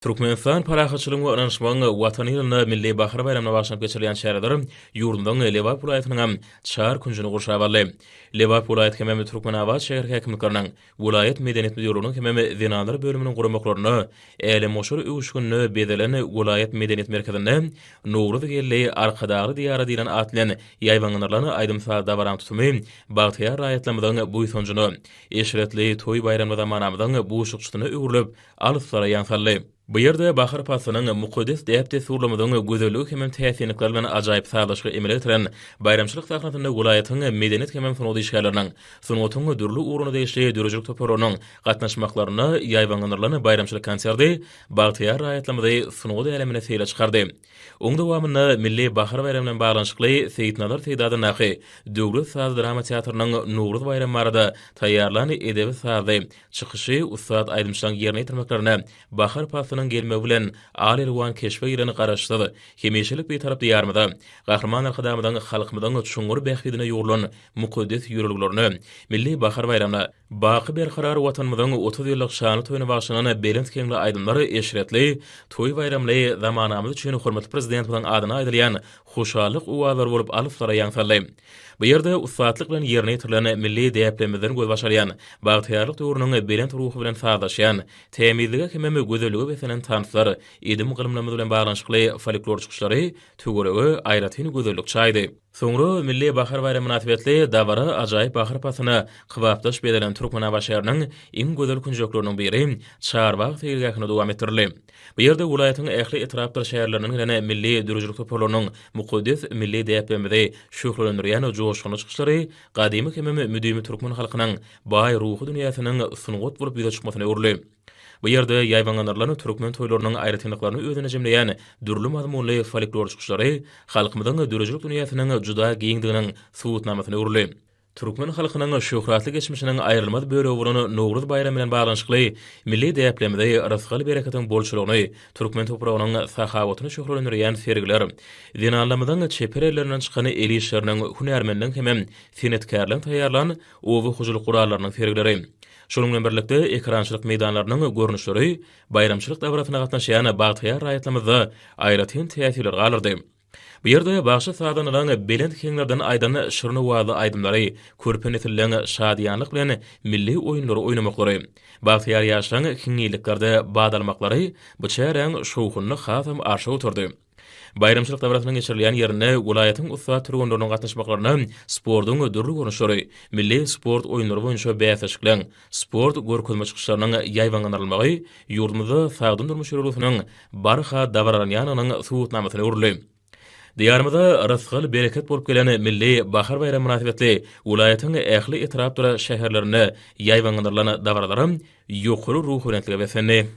Türkmenistan parahatçylygyň we ynanyşmagyň Watany ýylynda Milli bahar baýramyna bagyşlanyp geçirilýän çäreler ýurdumyzyň Lebap welaýatynyň hem çar künjüni gurşap aldy. Lebap welaýat hemem Türkmenabat şäher häkimlikleriniň, welaýat medeniýet müdirliginiň hemem zenanlar bölüminiň guramaklarynda älemgoşar öwüşginde bezelen welaýat medeniýet merkezinde Nowruz geldi, Arkadagly Diýara diýlen at bilen ýaýbaňlandyrylan aýdym-saz dabaraň tutumy bagtyýar raýatlarymyzyň buýsanjyna, eşretli toý-baýramly zamanamyzyň buşlukçysyna öwrülip, alyslara ýaň saldy. Bu ýerde bahar paslynyň mukaddes däp-dessurlarymyzyň gözelligi hemem täsinlikleri bilen ajaýyp sazlaşygy emele getiren baýramçylyk sahnasynda welaýatyň medeniýet hemem sungat işgärleriniň, sungatyň dürli ugruna degişli döredijilik toparlarynyň gatnaşmaklarynda ýaýbaňlandyrylan baýramçylyk konserti bagtyýar raýatlarymyzy sungat älemine seýle çykardy. Oň dowamynda Milli bahar baýramy bilen baglanyşykly Seýitnazar Seýdi adyndaky Döwlet saz-drama teatrynyň Nowruz baýramy barada taýýarlan edebi-sazly Çykyşy ussat aýdymçylaryň ýerine ýetirmeklerinde bahar paslynyň gelmegi bilen al-elwan keşbe giren Garaşsyz, hemişelik Bitarap Diýarymyza, Gahryman Arkadagymyzyň halkymyzyň çuňňur bähbidine ýugrulan mukaddes ýörelgelerine, Milli bahar baýramyna, baky berkarar Watanymyzyň 30 ýyllyk şanly toýuna bagyşlanan belent heňli aýdymlar eşretli, toý-baýramly zamanamyz üçin hormatly Prezidentimiziň adyna aýdylýan hoşallyk owazlary bolup alyslara ýaň saldy. Bu ýerde ussatlyk bilen ýerine ýetirilen milli däplerimizden gözbaş alýan, bagtyýarlyk döwrüniň belent ruhy bilen sazlaşýan, tämizlige hemem gözellige beslenen tanslar, edim-gylymlarymyz bilen baglanyşykly folklor çykyşlary töwerege aýratyn gözellik çaýdy. Soňra Milli bahar baýramy mynasybetli dabara ajaýyp bahar paslyna kybapdaş bezelen Türkmenabat şäheriniň iň gözel künjekleriniň biri Çarbag seýilgähinde dowam etdirildi. Bu ýerde welaýatyň ähli etrapdyr şäherlerinden gelen milli döredijilik toparlarynyň mukaddes milli däplerimizi şöhlelendirýän joşgunly çykyşlary gadymy hemem müdimi türkmen halkynyň baý ruhy dünýäsiniň sungat bolup ýüze çykmasyna öwrüldi. Bu ýerde ýaýbaňlandyrylan türkmen toýlarynyň aýratynlyklaryny özünde jemleýän dürli mazmunly folklor çykyşlary halkymyzyň döredijilik dünýäsiniň juda giňdiginiň subutnamasyna öwrüldi. Türkmen halkynyň şöhratly geçmişiniň aýrylmaz bölegi bolan Nowruz baýramy bilen baglanyşykly milli däplerimizi, rysgal-bereketiň bolçulygyny, türkmen topragynyň sahawatyny şöhlelendirýän sergiler, zenanlarymyzyň çeper ellerinden çykan el işleriniň, hünärmenligiň hemem senetkärligiň taýýarlan oba hojalyk gurallarynyň sergileri, şonuň bilen birlikde, ekerançylyk meýdanlarynyň görnüşleri baýramçylyk dabarasyna gatnaşýan bagtyýar raýatlarymyzda aýratyn täsirler galdyrdy. Bu ýerde bagşy-sazandalaryň belent heňlerden aýdan şirin owazly aýdymlary, körpe nesilleň şadyýanlyk bilen milli oýunlary oýnamaklary, bagtyýar ýaşlaryň hiňňilliklerde bat almaklary bu çäräň şowhunyny hasam arşa göterdi. Baýramçylyk dabarasynyň geçirilýän ýerinde welaýatyň ussat türgenleriniň gatnaşmaklarynda sportuň dürli görnüşleri, milli sport oýunlary boýunça bäsleşikleň, sport görkezme çykyşlarynyň ýaýbaňlandyrylmagy ýurdumyzda sagdyn durmuş ýörelgesiniň barha dabaralanýandygynyň subutnamasyna öwrüldi. Diýarymyza rysgal-bereket bolup gelen Milli bahar baýramy mynasybetli welaýatyň ähli etrapdyr şäherlerinde ýaýbaňlandyrylan dabaralar ýokary ruhubelentlige beslendi.